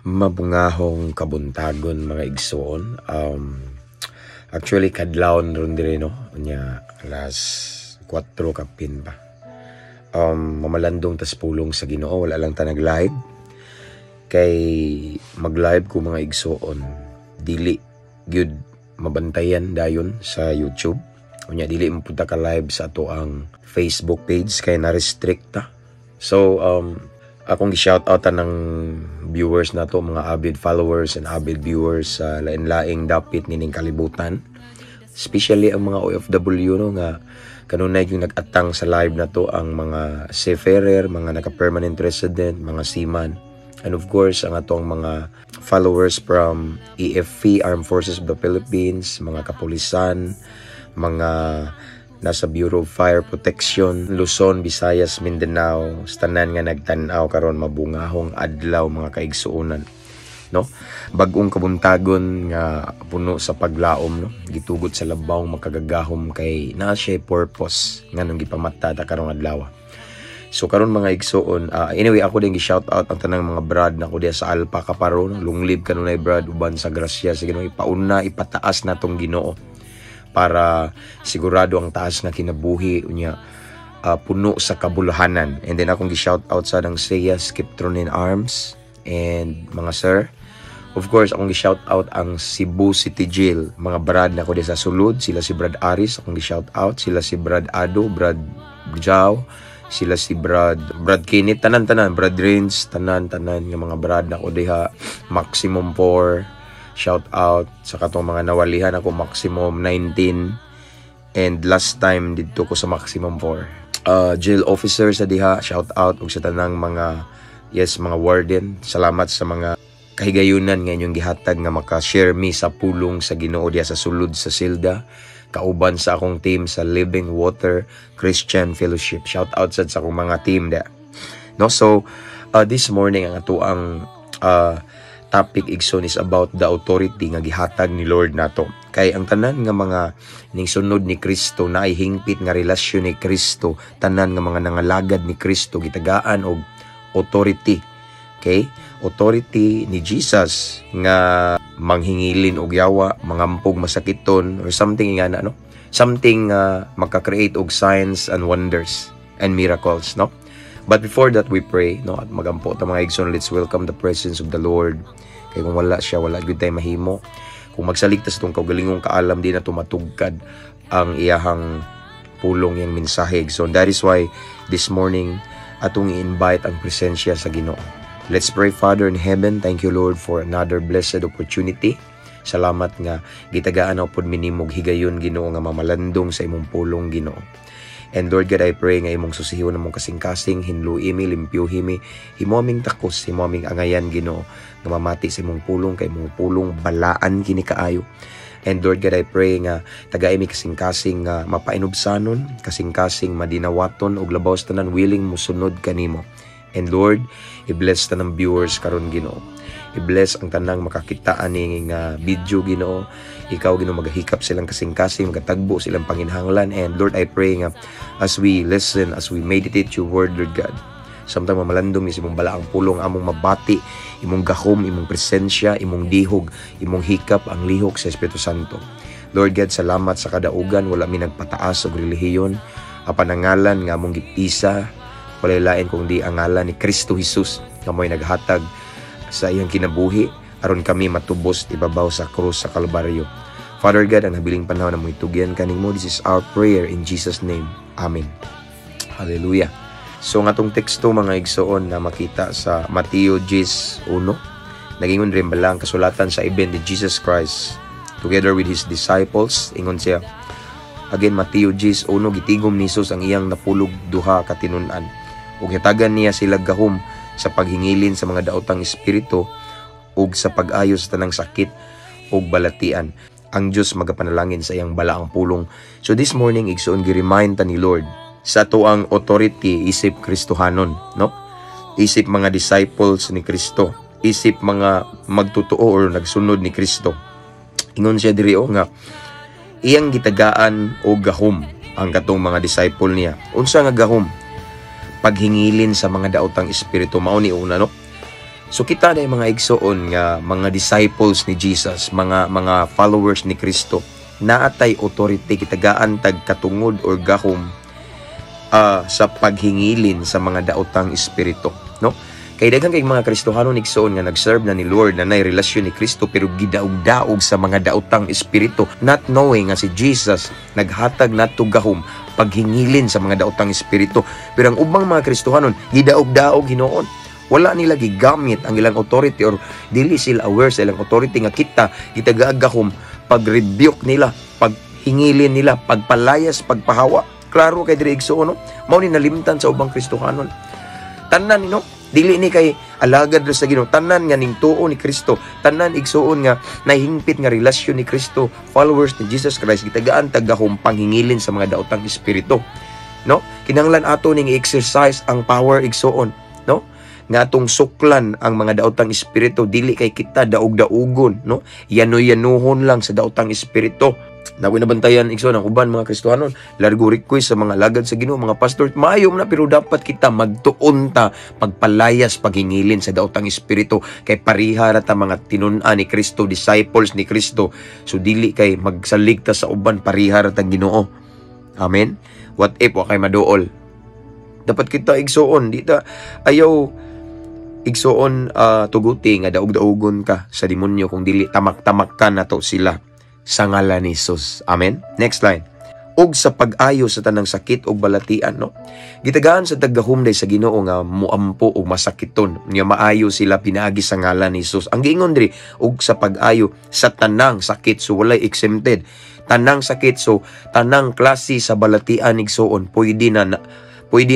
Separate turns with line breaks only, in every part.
Mabungahong kabuntagon, mga igsoon. Actually kadlawon ron diri, no. Unya alas 4 kapin pa. Mamalandong tas pulong sa Ginoo, wala lang ta nag-live. Kay mag-live ko, mga igsoon, dili gyud mabantayan dayon sa YouTube. Unya dili mo punta ka live sa ato ang Facebook page kay na-restrict ta. So akong gi-shout out ng viewers nato, mga avid followers and avid viewers sa lain-laing dapit nining kalibutan. Especially ang mga OFW, no, nga kanunay yung nag-atang sa live nato, ang mga seafarer, mga naka-permanent resident, mga seaman. And of course, ang atong mga followers from AFP, Armed Forces of the Philippines, mga kapulisan, mga nasa Bureau of Fire Protection, Luzon, Visayas, Mindanao, sa tanan nga nagtan-aw karon, mabungahong adlaw, mga kaigsuonan. No? Bag-ong kabuntagon nga puno sa paglaom, no? Gitugot sa labaw makagagahom kay naa siya purpose nganong gipamata ta karong adlaw. So karon, mga igsuon, anyway, ako din gi-shout out ang tanang mga brad na ko diya sa Alpha Kaparo, no? Long live kanunay, brad, uban sa grasya sa Ginoo. Ipauna, ipataas natong Ginoo para sigurado ang taas nga kinabuhi, unya puno sa kabuluhanan. And then akong gi-shout out sa dang Seiya Skiptronin Arms and mga sir. Of course, akong gi-shout out ang Cebu City Jail. Mga brad na ko sa sulod, sila si Brad Aris, akong gi-shout out, sila si Brad Ado, Brad Jao, sila si Brad Kenneth, tanan-tanan, Brad Rins, tanan-tanan nga mga brad na ko diha, maximum 4 shout out sa katong mga nawalihan ako, maximum 19, and last time didto ko sa maximum 4. Jail officer sa diha, shout out, ug sa tanang mga, yes, mga warden, salamat sa mga kahigayunan nga inyong gihatag nga maka-share mi sa pulong sa Ginoo diha sa sulod sa silda kauban sa akong team sa Living Water Christian Fellowship. Shout out sad sa akong mga team da. No, so this morning ang atoang topic, igsoon, is about the authority nga gihatag ni Lord nato. Kay ang tanan nga mga ning sunod ni Kristo na ay hingpit nga relasyon ni Kristo, tanan nga mga nangalagad ni Kristo gitagaan og authority. Okay? Authority ni Jesus nga manghingilin og yawa, mangampog masakiton or something nga na, no? Something maka-create og signs and wonders and miracles, no? But before that, we pray, no? At magampo ta, mga igsoon, let's welcome the presence of the Lord. Kay kung wala siya, wala gyud tay mahimo. Kung magsalig ta sa atong kaugalingong kaalam, di na tumatugkad ang iyahang pulong, yang mensahe. So that is why this morning atong i-invite ang presensya sa Ginoo. Let's pray. Father in heaven, thank you, Lord, for another blessed opportunity. Salamat nga gitagaan na pod mi nimog higayon, Ginoo, nga mamalandong sa imong pulong, Ginoo. And Lord God, I pray nga imong susihon among kasing-kasing, hinlui mi, limpyuhi mi, himo aming takos, himo aming angayan, Ginoo, nga mamati sa imong pulong, kay imong pulong balaan kini kaayo. And Lord God, I pray nga tagay mi kasing-kasing nga mapainubsanon, kasing-kasing madinawaton ug labaw sa tanan willing musunod kanimo. And Lord, i-bless tanang viewers karon, Ginoo. I-bless ang tanang makakita ani nga video, Ginoo. Ikaw, Ginoo, magahikap silang kasing-kasing, magatagbo silang panginhanglan. And Lord, I pray nga as we listen, as we meditate your word, Lord God, samtang mamalandong ni sa imong balaang pulong, among mabati imong gahom, imong presensya, imong dihog, imong hikap, ang lihok sa Espiritu Santo. Lord God, salamat sa kadaugan. Wala mi nagpataas og relihiyon. Apan ang ngalan nga among gipisa, walay lain kung di ang ngalan ni Kristo Jesus nga mo'y naghatag sa iyang kinabuhi aron kami matubos ibabaw sa krus sa Kalbaryo. Father God, ang habiling panahon na mo'y tugyan kanimo. This is our prayer in Jesus' name. Amen. Hallelujah. So nga atong teksto, mga igsoon, na makita sa Mateo 10:1, nagingon rin bala ang kasulatan sa event ni Jesus Christ together with his disciples. Ingon siya. Again, Mateo 10:1, gitigom ni Jesus ang iyang 12 ka tinun-an ug hatagan niya sila gahom sa paghingilin sa mga daotang espiritu ug sa pag-ayo sa tanang sakit ug balatian. Ang Dios magapanalangin sa iyang balaang pulong. So this morning, igsoon, gi-remind ta ni Lord sa atoang authority isip Kristohanon, no? Isip mga disciples ni Kristo, isip mga magtotoo or nagsunod ni Kristo. Ingon siya diri o nga iyang gitagaan og gahom ang katong mga disciple niya. Unsa nga gahom? Paghingilin sa mga daotang espiritu, mao ni una, no? So kita na mga igsoon nga mga disciples ni Jesus, mga followers ni Kristo, naatay authority, gitagaan tag katungod or gahom sa paghingilin sa mga daotang espiritu, no? Kay daghan kay mga Kristohanon, igsoon, nga nag-serve na ni Lord, na nay relasyon ni Kristo, pero gidaog-daog sa mga daotang espiritu, not knowing nga si Jesus naghatag nato gahom paghingilin sa mga daotang espiritu. Pero ang ubang mga Kristohanon gidaog-daog hinuon, wala nila gigamit ang ilang authority or dili sila aware sa ilang authority nga kita gitagagahom pag-rebuke nila, paghingilin nila, pagpalayas, pagpahawa. Klaro kay diri, igsoon, no? Mao ni nalimtan sa ubang Kristohanon. Tanan, no? Dili ni kay alagad ra sa Ginoo, tanan nga ning tuo ni Kristo, tanan, igsuon, nga nahingpit nga relasyon ni Kristo, followers ni Jesus Christ, gitagaan tagahom panghingilin sa mga daotang espiritu. No? Kinahanglan ato ning i-exercise ang power, igsuon, no? Nga atong suklan ang mga daotang espiritu, dili kay kita daog-daugon, no? Yano-yanuhon lang sa daotang espiritu. Nakoy nabantayan, igsoon, ang uban mga Kristohanon, largo request sa mga lagad sa Ginoo, mga pastor, maayo man na, pero dapat kita magtuon ta pagpalayas, paghingilin sa daotang espiritu kay pareha ra ta mga tinun-an ni Kristo, disciples ni Kristo. So dili kay magsalig ta sa uban, pareha ra ta Ginoo. Amen. What if wa kay maduol? Dapat kita, igsuon, di ta ayaw, igsuon, tuguti nga daog-daugon ka sa demonyo kung dili tamak-tamak ka nato sila sa ngalan ni Jesus. Amen. Next line. Ug sa pag-ayo sa tanang sakit ug balatian, no? Gitagaan sa taggahom sa Ginoo nga muampo og masakiton nga maayo sila pinaagi sa ngalan ni Jesus. Ang giingon diri, ug sa pag-ayo sa tanang sakit, so walay exempted. Tanang sakit, so tanang klase sa balatian, igsuon, pwede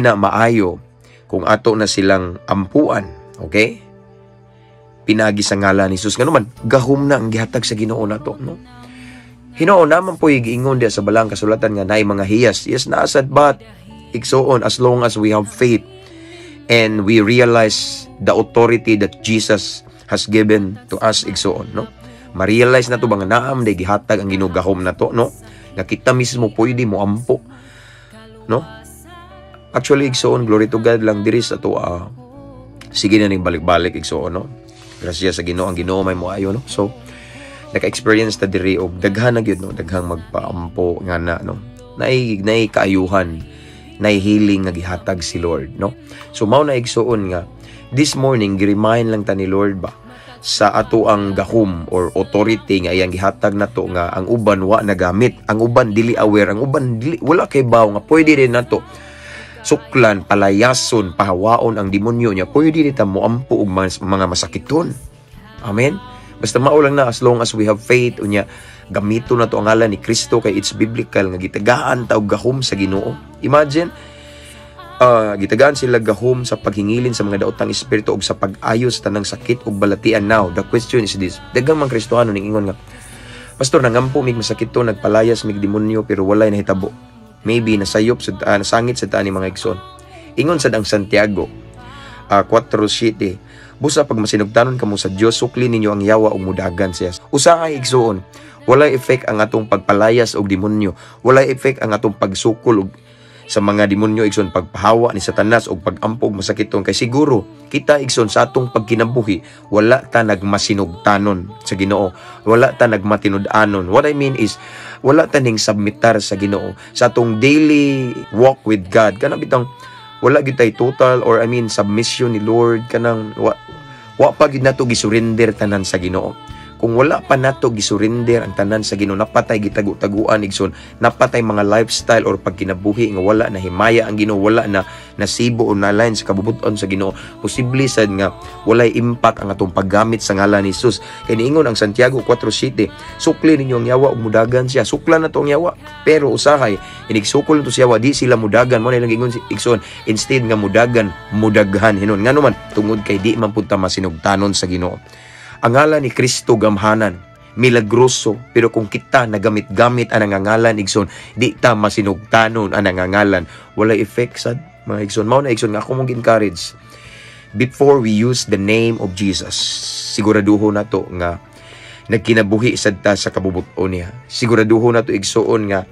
na maayo kung ato na silang ampuan, okay? Pinaagi sa ngalan ni Jesus. Ngano man, gahom na ang gihatag sa Ginoo nato, no? Hinuon naman po giingon diya sa balang kasulatan nga naay mga hiyas. Yes, naa sad, but, igsuon, as long as we have faith and we realize the authority that Jesus has given to us, igsuon, no? Ma-realize na to ba nga naam day gihatag ang Ginoo gahom na to, no? Nga kita mismo pwede mo ampo, no? Actually, igsuon, glory to God lang diri sa to, sige na ning balik-balik, igsuon, no? Grasya sa Ginoo, ang Ginoo may moayo, no? So, naka-experience ta diri og daghan na gyud, no, daghang magpaampo nga na, no, naay kaayuhan, naay healing nga gihatag si Lord, no? So mao na, igsuon, nga this morning gi-remind lang ta ni Lord ba sa ato ang gahom or authority nga iyang gihatag nato nga ang uban wa nagamit, ang uban dili aware, ang uban dili, wala kay baw nga pwede rin nato suklan, palayason, pahawaon ang demonyo niya. Pwede rin ta moampo og mga masakiton. Amen. Basta mao lang na, as long as we have faith, unya gamito na to ang ngalan ni Kristo kay it's biblical nga gitagaan ta og gahom sa Ginoo. Imagine, gitagaan sila gahom sa paghingilin sa mga daotang espiritu ug sa pag-ayos tanang sakit ug balatian. Now, the question is this. Daghang mga Kristohano ning ingon nga, "Pastor, nangampo mig masakit to, nagpalayas mig demonyo, pero walay nahitabo." Maybe nasayop sa nasangit sa ni mga igsoon. Ingon sad ang Santiago 4:7, "Busa pag masinugtanon kamo sa Dios, sukli ninyo ang yawa ug mudagan siya." Usahay, igsuon, walay effect ang atong pagpalayas og demonyo. Walay effect ang atong pagsukol og sa mga demonyo, igsoon, pagpahawa ni Satanas og pagampo og masakiton, kay siguro kita, igsoon, sa atong pagkinabuhi wala ta nagmasinugtanon sa Ginoo, wala ta nagmatinud-anon. What I mean is wala ta ning submitar sa Ginoo sa atong daily walk with God, kanang bitang wala gyud tay total or I mean submission ni Lord, kanang wa pa gyud nato gisurrender tanan sa Ginoo. Kung wala pa nato gisurrender ang tanan sa Ginoo, napatay gitagu-taguan, igsoon, napatay mga lifestyle or pagkinabuhi nga wala na himaya ang Ginoo, wala na nasibo o na-align sa kabubut-on sa Ginoo, posible sad nga walay impact ang atong paggamit sa ngalan ni Jesus. Kay niingon ang Santiago 4:7, "Sukli ninyo ang yawa ug mudagan siya." Suklan na to ang yawa. Pero usahay, inigsukol to siya, di sila mudagan. Mo na ilang ingon, igsoon, instead nga mudagan, mudaghan hinon. Ngano man, tungod kay di man pud ta masinugtanon sa Ginoo. Ang ngalan ni Kristo gamhanan, milagroso, pero kung kita nagamit-gamit ang ngalan, igsoon, di ta masinugtanon ang ngalan, walay effect sad, mga igsoon. Mao na, igsoon, nga ako mong encourage. Before we use the name of Jesus, siguraduho na to nga nagkinabuhi sad ta sa kabubuton niya. Siguraduho na to, igsuon, nga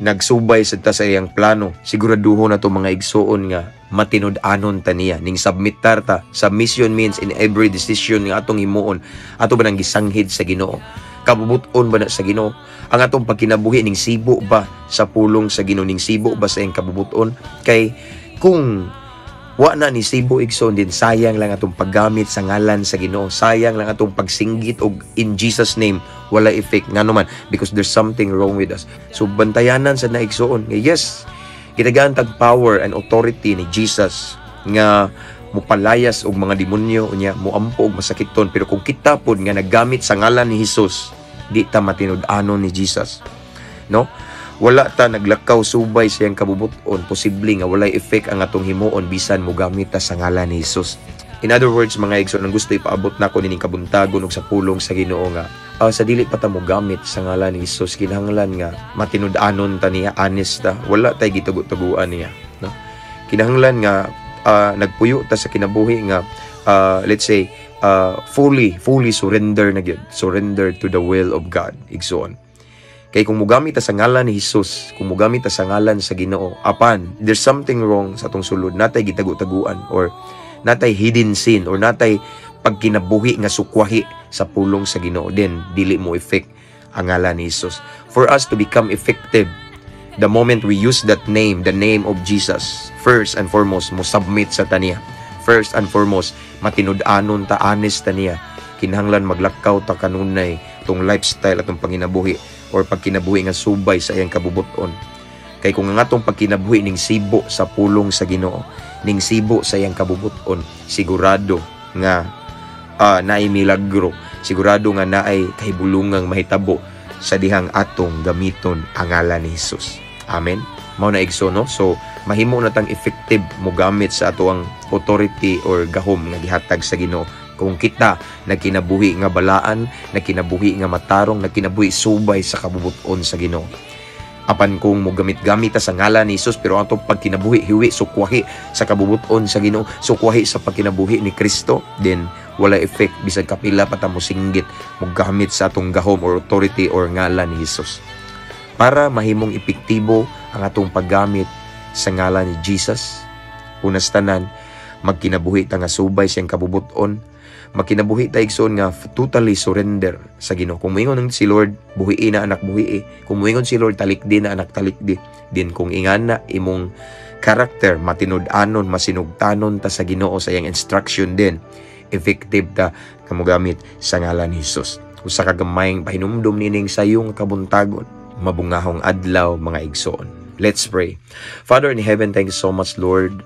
nagsubay sad ta sa iyang plano. Siguraduho na to, mga igsuon, nga Matinud-anon ta niya, ning submitar ta. Submission means in every decision nga atong himuon, ato ba nang gisanghid sa Ginoo? Kabubuton ba na sa Ginoo? Ang atong pagkinabuhi, ning sibo ba sa pulong sa Ginoo, ning sibo ba sa iyang kabubuton? Kay kung wa na ni sibo, igsoon, din sayang lang atong paggamit sa ngalan sa Ginoo, sayang lang atong pagsinggit og "In Jesus' name." Wala effect. Ngano man? Because there's something wrong with us. So bantayanan sa na, igsoon, nga yes, gitagaan tag power and authority ni Jesus nga mupalayas og mga demonyo, unya muampo og masakiton, pero kung kita pod nga naggamit sa ngalan ni Jesus, di ta matinud-anon ni Jesus, no, wala ta naglakaw subay sa iyang kabubuton, posible nga walay effect ang atong himuon bisan mogamit ta sa ngalan ni Jesus. In other words, mga igsoon, ang gusto ipaabot nako nining kabuntagon ug sa pulong sa Ginoo nga sa dili pa ta mogamit sa ngalan ni Jesus, kinahanglan nga matinud-anon ta niya, honest ta, wala tay gitugo-tuguan niya, no? Kinahanglan nga nagpuyo ta sa kinabuhi nga let's say fully fully surrender na gyud, surrender to the will of God, igsoon. Kay kung mugamit ta sa ngalan ni Jesus, kung mugamit ta sa ngalan sa Ginoo, apan there's something wrong sa atong sulod, natay gitago-taguan or natay hidden sin or natay pagkinabuhi nga sukwahi sa pulong sa Ginoo, then dili mo effect ang ngalan ni Jesus. For us to become effective, the moment we use that name, the name of Jesus, first and foremost, mo submit sa ta niya. First and foremost, matinud-anon ta, honest ta niya. Kinahanglan maglakaw ta kanunay tong lifestyle atong panginabuhi or pagkinabuhi nga subay sa iyang kabubuton. Kay kung ang atong pagkinabuhi ning sibo sa pulong sa Ginoo, ning sibo sa iyang kabubuton, sigurado nga naay milagro, sigurado nga naay kahibulungang mahitabo sa dihang atong gamiton ang ngalan ni Jesus. Amen. Mao na, igsoon, no? So mahimo na tang effective mogamit sa ato ang authority or gahom nga gihatag sa Ginoo kung kita nagkinabuhi nga balaan, nagkinabuhi nga matarong, nagkinabuhi subay sa kabubuton sa Ginoo. Apan kung mogamit-gamit ta sa ngalan ni Jesus pero ang atong pagkinabuhi hiwi, sukwahi sa kabubuton sa Ginoo, sukwahi sa pagkinabuhi ni Kristo, then wala effect bisag kapila pa ta mosinggit, mogamit sa atong gahom or authority or ngalan ni Jesus. Para mahimong epektibo ang atong paggamit sa ngalan ni Jesus, unas tanan, magkinabuhi ta nga subay siyang kabubuton, magkinabuhi ta, igsoon, nga totally surrender sa Ginoo. Kung moingon si Lord, "Buhii na, anak," buhii. Kung moingon si Lord, "Talikdi na, anak," talikdi. Din kung ingana imong karakter, matinud-anon, masinugtanon ta sa Ginoo sa iyang instruction, din effective ta nga mogamit sa ngalan ni Jesus. Usa ka gamayng pahinumdum nining sayong kabuntagon. Mabungahong adlaw, mga igsoon. Let's pray. Father in heaven, thank you so much, Lord,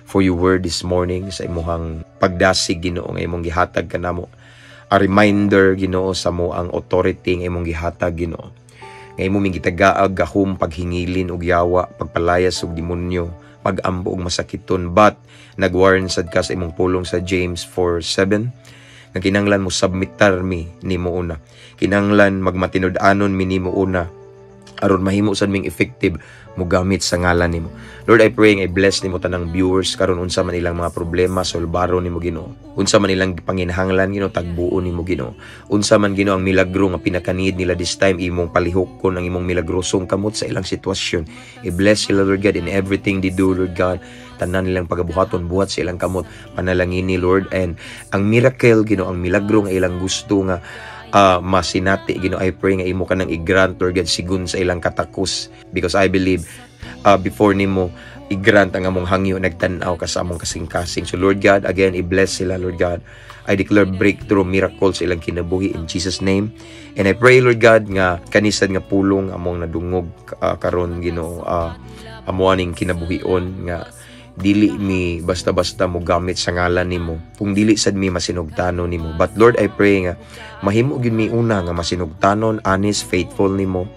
for your word this morning, sa imuhang pagdasig, Ginoo, nga imong gihatag kanamo. A reminder, Ginoo, sa mo ang authority nga imong gihatag, Ginoo. Nga imo ming gitagaag gahom paghingilin og yawa, pagpalayas og demonyo, pagambo og masakiton, but nagwarn sad ka sa imong pulong sa James 4:7 nga kinahanglan mo submitar mi nimo una. Kinahanglan magmatinud-anon mi nimo una aron mahimo sad ming effective mogamit sa ngalan nimo. Lord, I pray nga i-bless nimo tanang viewers karon. Unsa man ilang mga problema, solbaro nimo, Ginoo. Unsa man ilang panginahanglan, Ginoo, tagbuon nimo, Ginoo. Unsa man, Ginoo, ang milagro nga pinaka-need nila this time, imong palihukon ang imong milagrosong kamot sa ilang sitwasyon. I-bless sila, Lord God, in everything they do, Lord God. Tanan nilang pagabuhaton, buhat sa ilang kamot, panalangin ni Lord, and ang miracle, Ginoo, ang milagro nga ilang gusto nga masinati, Ginoo, I pray nga imo kanang i-grant, Lord God, sigun sa ilang katakos, because I believe before nimo i-grant ang among hangyo, nagtan-aw ka sa among kasing-kasing. So Lord God, again, i-bless sila, Lord God. I declare breakthrough miracles sa ilang kinabuhi in Jesus' name. And I pray, Lord God, nga kanisad nga pulong among nadungog karon, Ginoo, amo aning kinabuhion nga dili mi basta-basta mo gamit sa ngalan nimo kung dili sad mi masinugtanon nimo. But Lord, I pray nga mahimo gyud mi una nga masinugtanon, honest, faithful nimo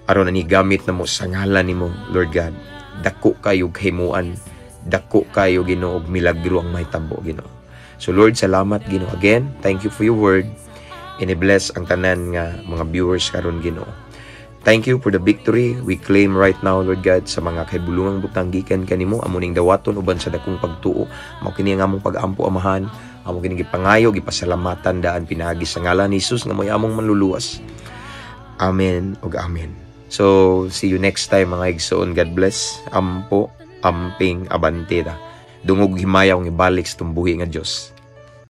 aron ani gamit namo sa ngalan nimo, Lord God. Dako kayo kahimuan, dako kayo, Ginoo, og milagro ang mahitabo, Ginoo. So Lord, salamat, Ginoo. Again, thank you for your word and i-bless ang tanan nga mga viewers karon, Ginoo. Thank you for the victory we claim right now, Lord God, sa mga kahibulungang butang gikan kanimo. Amo ning dawaton uban sa dakong pagtuo. Mao kini ang among pag-ampo, Amahan. Amo kini gipangayo, gipasalamatan daan pinaagi sa ngalan ni Jesus nga mo'y among manluluwas. Amen ug amen. So, see you next time, mga igsoon. God bless. Ampo. Amping, abante ta. Dungog himaya kung ibalik sa tumbuhi nga Dios.